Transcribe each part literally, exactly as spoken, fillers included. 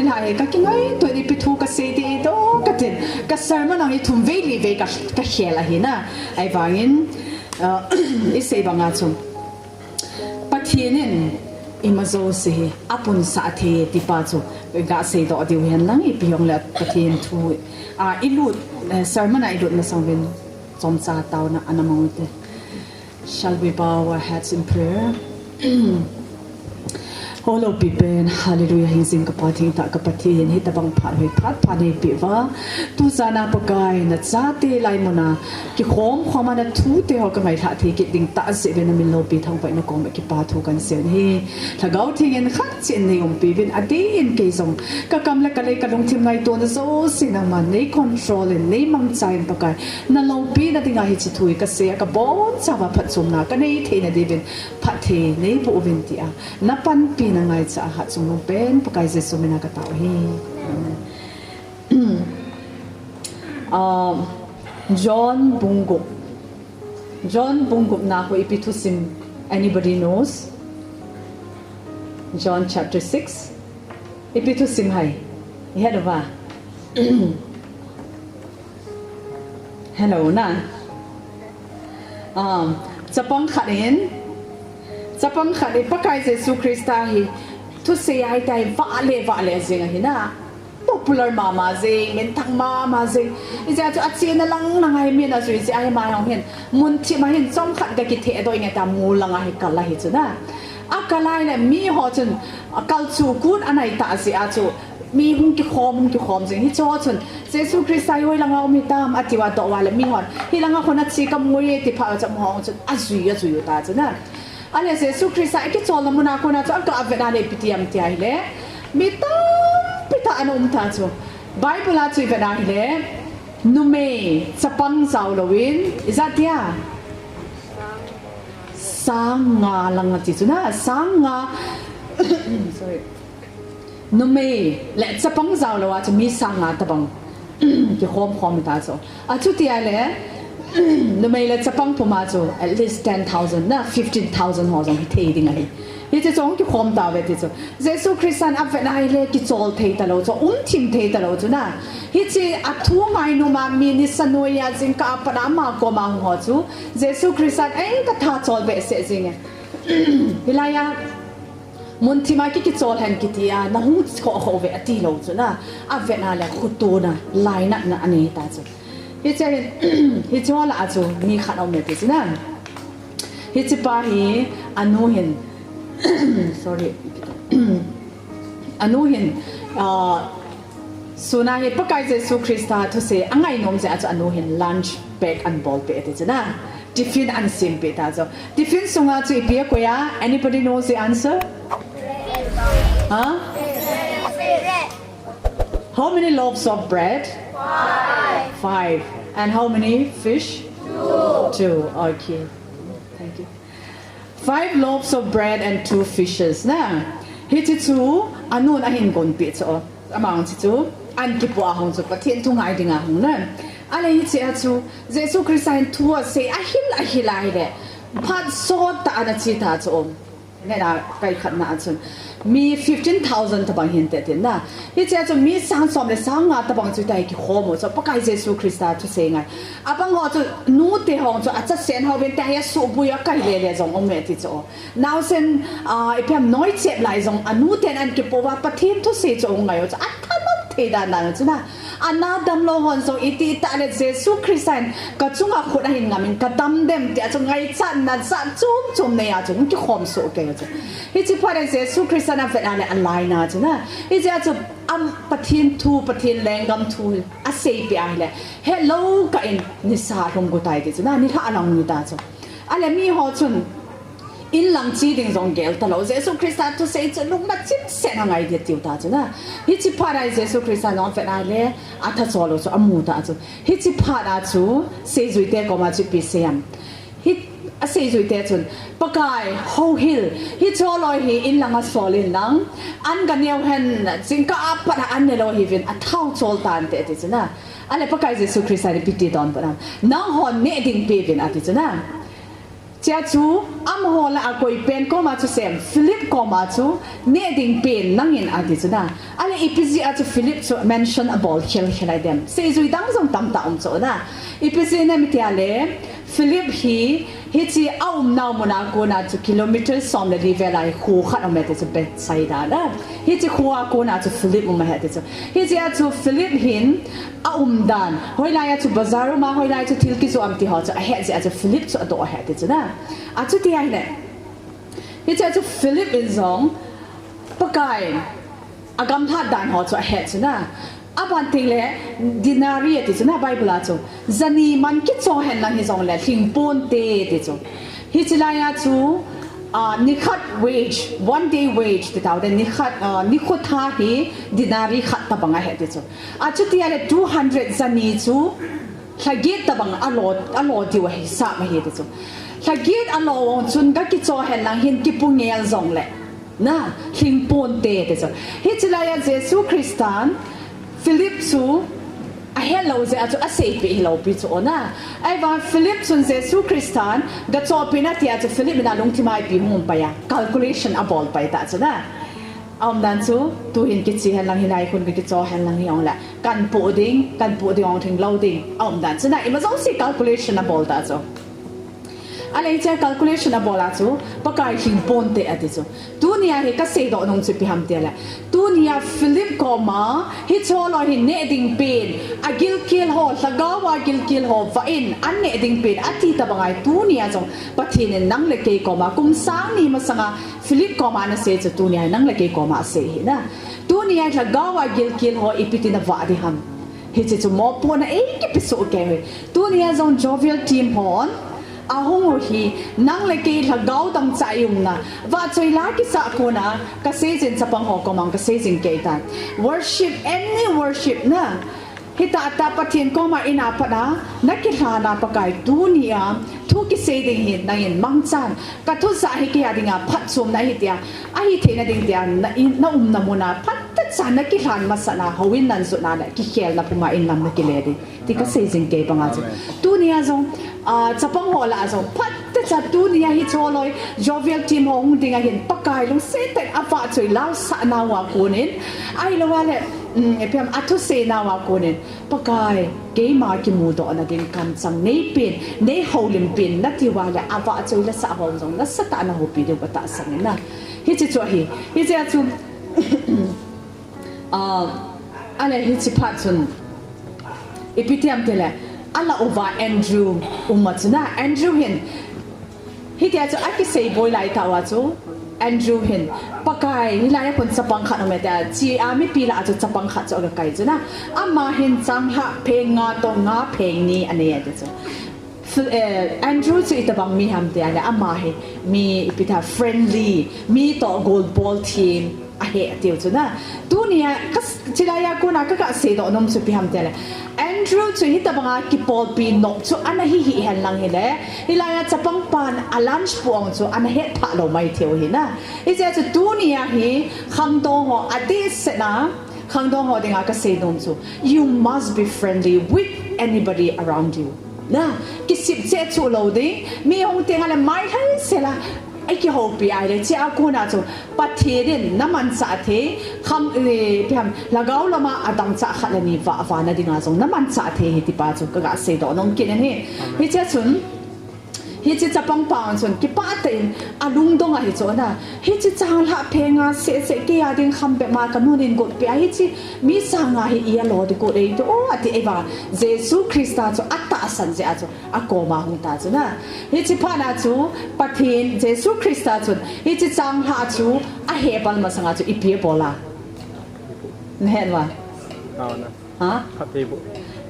Ahi, ka kingaito in ipi thu ka sei ding ahi dong ka tin. Ka sermon a hi thum vei li vei ka, ka khel ahi na. Ahivangin, uh, i sei banga chu Pathen in ima jouse hi apunsah thei ti pa chu ka sei doh diu hen lang, ipi hung le Pathen thu, ah, i lut, eh, sermon a i lut masang uvin chomcha taona ana mang u hite. Shall we bow our heads in prayer? O loupi pen, hallelujah, hingjing ka Pa, thengtah ka Pathen, hitabang phat hoi phat pha neipeh uva, tu jan a Pakai, na chate lai mun a kikhom khom a na thute ho ka ngailhah thei kit ding tah jeh uvin na min loupi thangvah in na koma kipa thu kan sei u ahi. Lhagao Theng in khat cheh in nei umpi uvin, adeh in kei jong ka kam le ka lei ka lungthim ngaitona jouse nangman nei control in, nei mangcha in Pakai. Na loupina dinga hiche thu hi ka sei a, ka boncha uva phatchomna ka nei theina diuvin phatthei neiboh uvin tia na panpina ngaicha a hatchungnung pen Pakai Jesu min a ka tao ahi. Amen. Um, John bung gup. John bung gupna khu ipi thusim, anybody knows? John chapter six. Ipi thusim ham? I het uva? Hello na. Um, chapang khat in, chapang khat in Pakai Jesu Christa hi thusei a hitia hi vale vale jing ahi na. Popular mama jing, minthang mama jing. Hijeh a chu achena lang lang a hi min ajui jeh a hi ama jong hin, munthim a hin chomkhat ga kithehdoh inge tia mol lang a hi kal ahi chu na. Akal a ahile miho chun, a, kalchuh kut anai tah jeh a chu mi hung kikhom, hung kikhom jing. Hicheho chun, Jesu Christa hi hoilang a um hitam, ati uva adoh uva le mihon, hilang a khun ache kamu e ti phat uva chu amaho chun ajui, ajui u ta chu na. Ahile Jesu Christa ikicholna mun a kona chu aga vet a le ipi ti ham tia ahile, mi tampi tah ana um ta chu. Bible a chu ivet a ahile, numei chapang jao louvin, ijat tia, sang nga lang ati chu na, sang nga, sorry. Numei le chapang jao lou a chu mi sang nga tabang kikhom khom ta chu. Achuti ahile, numei le chapang puma chu at least ten thousand na, fifteen thousand ho jong hithei ding ahi. Hiche chu hung kikhom tauve ti chu. Jesu Christan avet a ahile kichol thei talou chu, umthim thei talou chu na. Hiche a thu ngainom a mi nisa noiya jingkah a pat a ama koma hung ho chu Jesu Christan eita tha chol behseh jinge. Hilai a munthim a ki, kichol hen kiti a, na hung khoh khoh uve ati lou chu na. Avet a le khotona, lainatna anei ta chu. Hiche hin, hiche ho lah a chu mi khat aume ti chu na. Hiche pa hi anu hin, sorry, anu hin, ah, sun a hi Pakai Jesu Christa thusei angainom jeh a chu anu hin lunch pack ana bolpeh ti chu na. Tiffin ana sempeh ta chu. Tiffin sunga chu ipi akoi a? Anybody knows the answer? Huh? How many loaves of bread? Five. And how many fish? Two. Two. Okay. Thank you. Five loaves of bread and two fishes na. Hiche chu anun ahin gonpeh chu. Amang chu chu ana kipoh a hung chu Pathen thu ngai dinga hung na. Ahile hiche a chu Jesu Christa hin thu asei ahil ahil ahile, phat sot tah ana che ta chu. Nena kai khatna a chun mi fifteen thousand tabang hinte tin na. Hiche a chu mi sang som le sang nga tabang chu tia kikhom u chu Pakai Jesu Christa thusei ngai. Abang ho chu nute ho chu achasen ho vin tia hi asuhbui a kai lele jong um e ti chu. Naosen, ah, ipi ham noichep lai jong anuten ana kipoh uva Pathen thusei chu ahung ngai u chu athanom thei dan dan u chu na. Ana damlou hon jong itih tah le Jesu Christa in kachunga khut ahin ngam in kadam dem tia chu ngaichatna jat chom chom nei a chu hung kikhom soh kei u chu. Hiche phat a Jesu Christa in avet a le alainat chu na. Hijeh a chu am Pathen thu, Pathen lenggam thu aseipeh a ahile, hetlou kah in nisa lhum got tai ti chu na, nilhah lang u ta chu. Ahile miho chun inlang che ding jong gel talou, Jesu Christa thusei chu lungna chimset a ngai ding atiu ta chu na. Hiche phat a Jesu Christa in avet a le athachol u chu amu ta chu. Hiche phat a chu seijuite koma chu ipi asei ham? Hi aseijuite chun, Pakai, houhil, hiche ho loi hi inlang a sol in lang, an ganeo hen, jingkah a pat a an nelou hiuvin, athao chol tante ti chu na. Ahile Pakai Jesu Christa in ipi ti donbut ham? Nanghon neh ding peuvin ati chu na. Chea chu, amaho lah a koi pen koma chu sem, Philip koma chu, neh ding pen nangin ati chu na. Ahile ipi jeh a chu Philip chu mention abol khel khel a dem. Seijui dang jong tamtah um chu na. Ipi jeh a mi tia le, Philip hi, hiche a umnau mun a kona chu kilometer som le li vel a hi kho khat um e ti chu Bethsaida na. Hiche kho a kona chu Philip um ahi ti chu. Hiche a chu Philip hin, a umdan, hoilai a chu bazar um a, hoilai chu thil kijoh am ti ho chu ahet jeh a chu Philip chu adoh ahi ti chu na. Achuti ahile, hiche a chu Philip in jong, Pakai, agamlhat dan ho chu ahet chu na. Aban teng le, denari ati chu na Bible a chu. Jani man kicho hen lang hijongle, lhing ponte ti chu. Hiche lai a chu, ah, nikhat wage, one day wage ti tau de, nikhat, ah, nikho tha hi denari khat tabang ahi ti chu. Achuti ahile two hundred jani chu lhaget tabang alo, alo diu ahi, sap ahi ti chu. Lhaget alo vang chun gakicho hen lang hin kipu ngel jongle, na, lhing ponte ti chu. Hiche lai a Jesu Christan Philip chu ahet lou jeh a chu aseipeh hilou pi chu o na. Ahivang Philip chun Jesu Christan gachohpeh in ati a chu Philip in alungthim a ipi hung um pai a, calculation abol pai ta chu na. Aumdan chu, tuhin kiche hen lang hilai khun kakicho hen lang hijongle, kahin poh ding, kahin poh ding jong lhing lou ding. Aumdan chu na, ima jouse calculation abol ta chu. Ahile hiche calculation abol a chu, Pakai lhing ponte ati chu. Tunia hi kaseidoh nom chu ipi ham tile, tunia Philip koma, hiche ho loi hin neh ding pen, agilkel ho, lhagao a gilkel ho vah in, an neh ding pen, ati tabang ahi tunia jong, Pathen in nang le kei koma, kum sang ni masanga, Philip koma anasei chu tunia hi nang le kei koma asei hi na. Tunia lhagao a gilkel ho ipi tin avah ding ham. Hiche chu mopohna eikipe soh kei hi. Tunia jong Jovial team hon, ahung u hi, nang le kei lhagao dangchah a i umna. Vahchoi la kisah kona, kasei jin chapang ho koma kasei jing kei tan. Worship, any worship na. Hitah tah Pathen koma in a pat a, nakilhan a Pakai tunia, thu kisei ding hi nangin mangchan, kathusah hi kei a dinga phatchomna ahi tia, ahi theina ding tia, na in, na umna mun a, phatechan nakilhan masat a, houin nan jot na le, kikhelna puma inlam nakile ding. Ti kasei jing kei banga chu. Amen. Tunia jong, ah, chapang ho lah a jong, phatecha tunia hiche ho loi, Jovial team ho hung ding ahin, Pakai lungset tah in avahchoi lalsah nauva konin, ahilou le, um, ipi ham, athusei nauva konin, Pakai, keima kimudohna ding kamchang neipen, neihoulim pen, nati uva le, avahchoi lasah ho jong, nasatah a nahoupi diu katahsan in na. Hiche chu ahi, hiche a chu, Ah, ahile hiche phat chun, ipi ti ham tile, alah uva Andrew um a chu na, Andrew hin, hitia chu akisei boi lai tah uva chu, Andrew hin, Pakai, hilai a khun chapang khat um e tia, hiche a mipi lah a chu chapang khat chu agakai chu na, ama hin changlhah pheng nga toh nga pheng ni anei ati chu. Phil-, eh, Andrew chu itobang mi ham tia le, ama hi mi ipi ti ham, friendly, mi toh golbol them ahi atiu chu na. Tunia, kas-, chilai a kona ka, kaseidoh nom chu ipi ham tia le, Andrew chu hitobanga kipolpi nop chu ana hi hih hen lang hile, hilai a chapang pan a lunch puong chu ana hetphah lou mai thei u hi na. Hiche chu tunia hi khangdong ho adehset a, khangdong ho dinga kasei nom chu, you must be friendly with anybody around you. Na, kisip cheh chu lou ding, mi hung teng a le mai lhai sel a, akihoupi ahile, hiche a kona chu, Pathen in namanchah thei, kham, eh, ipi ham, lhagao lama adangchah khat le ni vah, vahna dinga jong namanchah thei hi ti pa chu, kaga seidoh nom kit in ahi. Hiche chun, hiche chapang pa chun kipah tah in alungdong ahi chu na. Hiche changlhah pheng nga seh seh kei a ding kham bep ma kanun in gotpi a hiche mi sang nga hi i alo ding got ei ti o ati ahivang Jesu Christa chu atahsan jeh a chu akoma hung ta chu na. Hiche phat na chu Pathen Jesu Christa chun hiche changlhah chu ahepal masanga chu ipi abol a. Nahet uva? Ha? Phatthei aboh.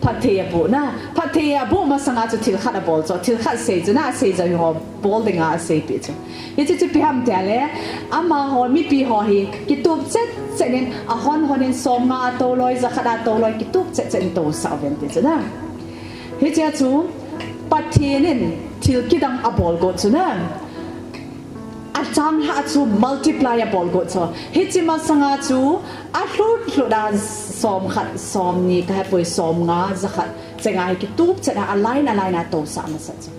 Phatthei aboh na. Phatthei aboh masanga chu thil khat abol chu. Thil khat sei chu na, asei jong ho bol dinga aseipeh chu. Hiche chu ipi ham tia le, amaho mipi ho hi kitup chet chet in, ahon hon in som nga a tou loi, ja khat a tou loi, kitup chet chet in tousah uvin ti chu na. Hiche chu Pathen in thil kidang abol got chu na. Achanglhah chu multiply abol got chu. Hiche masanga chu alhut lhut a som khat, som ni, kahepoi som nga, ja khat, chenga hi kitup chet a, a line, a line a tousah masat chu.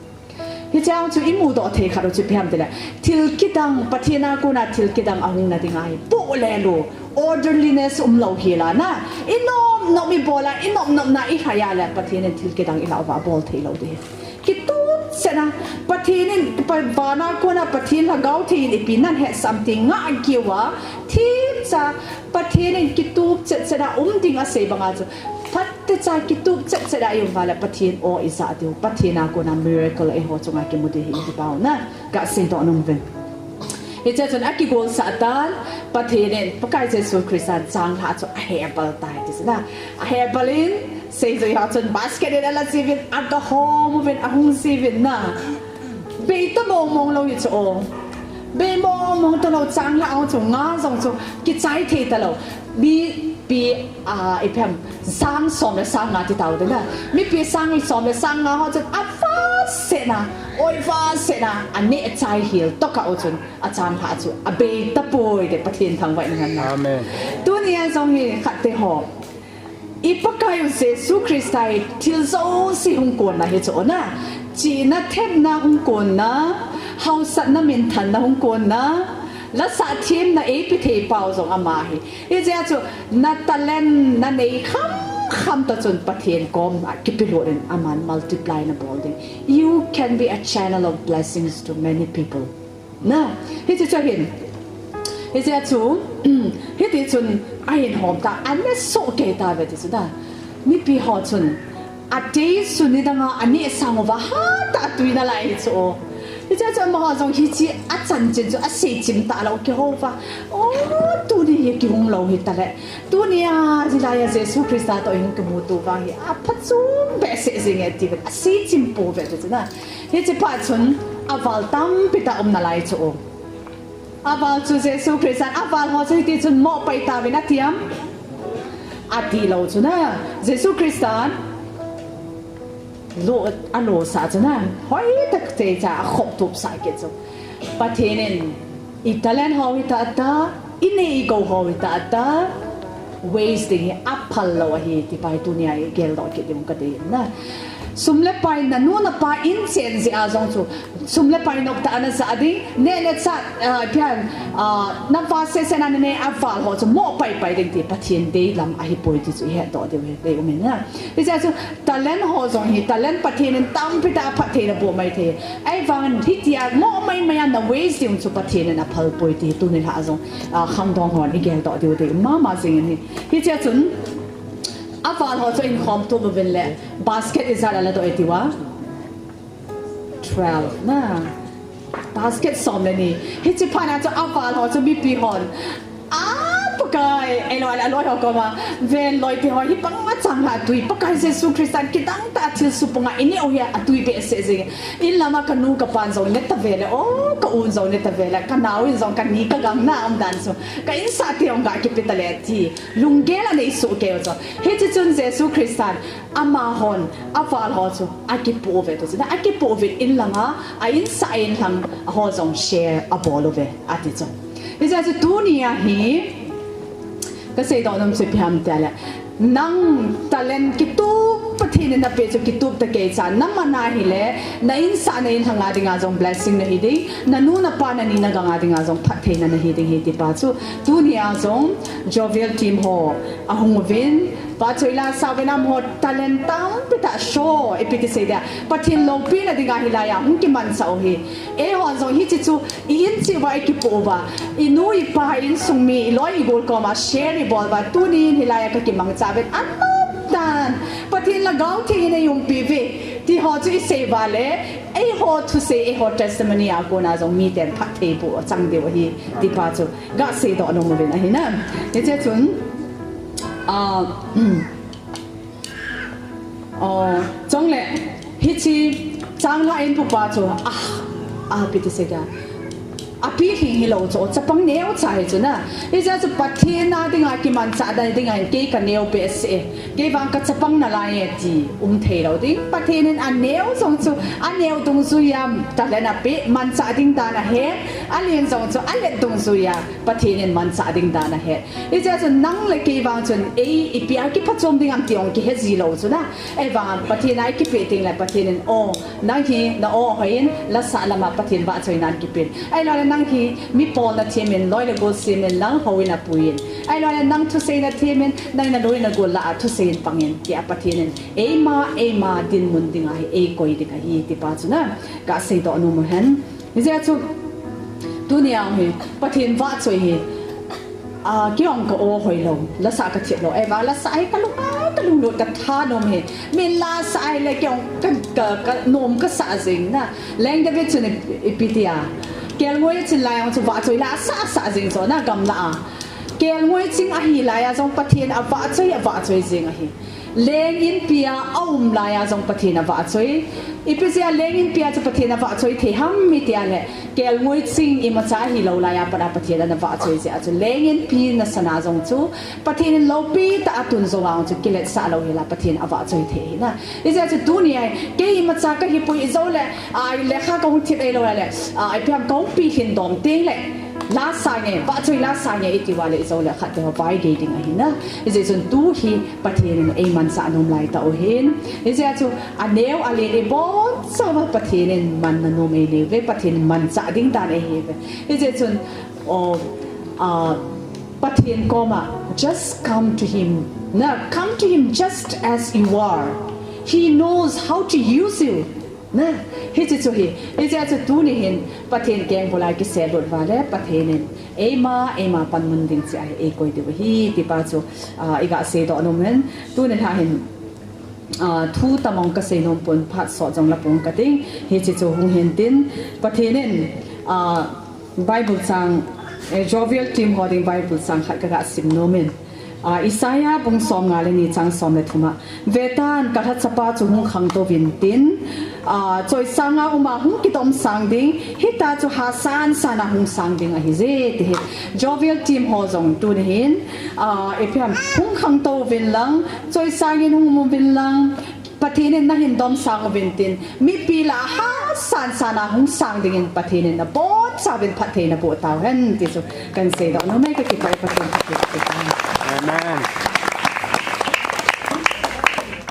Hichang chu imudoh thei khat u chu ipi ham tile, thil kidang, Pathen a kona thil kidang ahung na ding ahi. Poh le lo, orderliness umlou hela na. Inom nom ibol a, inom nom na ilhai a le, Pathen in thil kidang ilah uva abol thei lou ding. Kitup chet a, Pathen in, pa, vana kona Pathen Lhagao Theng in ipi nahetsah ham ti ngah kit uva, themcha, Pathen in kitup chet chet a um ding asei banga chu, phatecha kitup chet chet a i um uva le Pathen o ija diu, Pathen a kona miracle eiho chunga kimu ding ahi ti pau na, kasei doh nom uvin. Hiche chun akigolsah tan, Pathen in, Pakai Jesu Christa in changlhah chu ahebal tai ti chu na. Ahebal in, seijui ho chun basket in ala jiuvin, aga hom uvin, ahung jiuvin na. Bei ta mong mong lou hi chu o. Bei mong mong talou, changlhah ho chu nga jong chu kichai thei talou. Mipi, a, ipi ham, sang som le sang nga ti tau te na. Mipi sang som le sang nga ho chun avahseh na, oi vahseh na, aneh chai hel tokah u chun achanglhah chu abei tapoi te, Pathen thangvah in umhen na. Amen. Tunia jong hi khat te ho. I Pakai u Jesu Christa hi thil jouse hung konna hi chu o na. Chihna, themna hung konna, haosatna, minthanna hung konna, lasah themna eipe thei pau jong ama ahi. Hijeh a chu na talent nanei kham kham toh chun Pathen koma kipelut in aman multiply nabol ding. You can be a channel of blessings to many people. Na, hiche chu ahin. Hijeh a chu, hiti chun ahin hom ta, aneh soh kei tauve ti chu na. Mipi ho chun, atei sun nidanga aneh sang uva hatah a atui nalai hi chu o. Hijeh a chu amaho jong hiche achanchin chu asei chim talou kihou uva. O, tuni hi kihung lou hitale. Tunia, hilaiya Jesu Christa toh ihung kimuto uva hi aphachom behseh jenge tiuvin asei chim pouve ti chu na. Hiche phat chun aval tampi tah um nalai chu o. Aval chu Jesu Christan aval ho chu hiti chun moh pai tauvin ati am? Ati lou chu na. Jesu Christan lo, alosah chu na. Hoitah cheh cha akhop tupsah kit chu. Pathen in i talent ho hi tahtah, inei igou ho hi tahtah, waste ding hi aphal lou ahi ti pa hi tunia igeldoh kit ding kadei na. Sum le pai, nanu napa in chen jeh a jong chu, sum le pai noptah a najah ding, neh le chah, ah, phian, ah, navah seh seh na nanei aval ho chu moh pai pai ding ti Pathen deilam ahipoi ti chu ihetdoh diu hi dei um in na. Hijeh a chu talent ho jong hi, talent Pathen in tampi tah a phatthei naboh mai thei. Ahivangin hitia moh mai mai a na waste ding chu Pathen in aphal poi ti tuni lha a jong, ah, khangdong hon igeldoh diu dei um mama jing in hi. Hichea chun aval ho chu ahin khomtup uvin le basket ijat aladoh e tiu a? Twelve na. Basket som le ni. Hiche phat na chu aval ho chu mipi hon, a, Pakai, eiloi le aloi ho koma, ven loi te ho hi bang a changlhah tui, Pakai Jesu Christan kidang tah a thilsoh panga ineh u hi atui behseh jing. In lama kanu kapan jong ne tave le, o, ka un jong ne tave le, kanao in jong kani kagang na umdan chu, ka insah te jong ga kipe tale ti lunggel anei soh kei u chu. Hiche chun Jesu Christan amahon aval ho chu akipoh uve ti chu na, akipoh uvin in langa a insah in lang ho jong share abol uve ati chu. Hijeh chun tunia hi kaseidoh nom chu ipi ham tile, nang talent kitup Pathen in napeh chu kitup takei cha, naman ahile na insah na in langa dinga jong blessing nahi ding, nanu napa nani nagang a dinga jong phattheina nahi ding hi ti pa chu tunia jong Jovial team ho ahung uvin, Pa Choila Savenam ho talent tampi tah show, ipi ti sei dia, Pathen loupina dinga hilai a hung kimanchah u hi. Eiho jong hiche chu i in cheh uva ikipoh uva, inu ipa, insung mi, iloi igol koma share ibol uva, tunin hilai a kakimangcha uvin, anopdan Pathen Lhagao Theng in eiumpi uve ti ho chu isei uva le, eiho thusei, eiho testimony a kona jong miten phattheiboh achang diu ahi ti pa chu gaseidoh nom uvin ahi na. Hiche chun, ah, o, chule hiche changlhah in pupa chu, ah, ah, ipi ti sei dia, Apilhing hilou chu, chapang neocha hi chu na. Hijeh chun Pathen a dinga kimanchah na dinga hin kei kaneo behseh e. Kei vang ka chapang nalai e ti um thei lou ding. Pathen in aneo jong chu, aneo dungjuia talent apeh, manchah ding dan ahet. Alen jong chu, alet dungjuia Pathen in manchah ding dan ahet. Hijeh chun nang le kei vang chun, ei, ipi a kiphachom ding ham ti jong kihe ji lou chu na. Ahivang Pathen a ikipeh teng le Pathen in, o, nang hi na o hoi in, lasah lama Pathen vahchoina nakipeh in. Ahilou le nang hi mi pawl nathem in, loi le gol sem in, lang hou in apui in. Ahilou le nang thusei nathem in, nang naloi nagol lah a thusei in pang in, tia Pathen in eima, eima dinmun ding ahi, eikoi ding ahi, ti pa chu na, kasei doh nom u hen. Hijeh chun, tunia hi, Pathen vahchoi hi, a, kei jong ka o hoi lou, lasah ka thep lou. Ahivang lasah hi kalung a, kalunglut kathanom hi. Min lasah hile kei jong ka, ka, kanom kasah jing na. Leng David chun i, ipi tia. Kelngoi achin lai jong chu vahchoi la asah, asah jing chu na gamlah a. Kelngoi ching ahi lai a jong Pathen avahchoi, avahchoi jing ahi. Leng inpi a aum lai a jong Pathen avahchoi. Ipi jeh a leng inpi a chu Pathen avahchoi thei ham iti a le, kelngoi ching imacha ahilou lai a pat a Pathen ana vahchoi jeh a chu leng inpi nasana jong chu Pathen in loupi tah a tun jou a jong chu kiletsah lou hel a Pathen avahchoi thei ahi na. Hijeh a chu tunia kei imacha kahipoi, ijou le, a, lekha kahung thep ahilou le, a, ipi ham kahung pilhin dom teng le, lasah nge, vahchoi lasah nge iti uva le ijou le khat te ho vaigei ding ahi na. Hijeh chun tu hi Pathen in eimanchah nom lai tah u hin. Hijeh a chu aneo alen ibonchauva Pathen in manna nom einei uve, Pathen in manchah ding dan eihi uve. Hijeh chun, o, a, Pathen koma, just come to him. Na, come to him just as you are. He knows how to use you. Na, hiche chu hi, hijeh a chu tuni hin Pathen keng bul a kisellut uva le Pathen in eima, eima panmun ding cheh a hi eikoi diu ahi, ti pa chu, a, iga seidoh nom hen. Tuni lha hin, a, thu tamong kasei nom pon, phat sot jong la pong kating, hiche chu hung hin tin, Pathen in, a, Bible chang, eh, Jovial team ho ding Bible chang khat kaga sim nom in. A, Isaiah bung somnga le ni chang som le thum a. Vetan, kalhachapa chu hung khangtou vin tin, a, choisanga uma hung kitomsang ding, hitia chu hasan sana hung sang ding ahije, ti hi. Jovial team ho jong tuni hin, a, ipi ham, hung khangtou vin lang, choisangin hung um uvin lang, Pathen in nahin domsang uvin tin, mipi lah a hasan sana hung sang dingin Pathen in nabonchauvin phattheina boh tauhen, ti chu kahin seidoh nom e, kakipah e, Pathen kakipah e. Amen.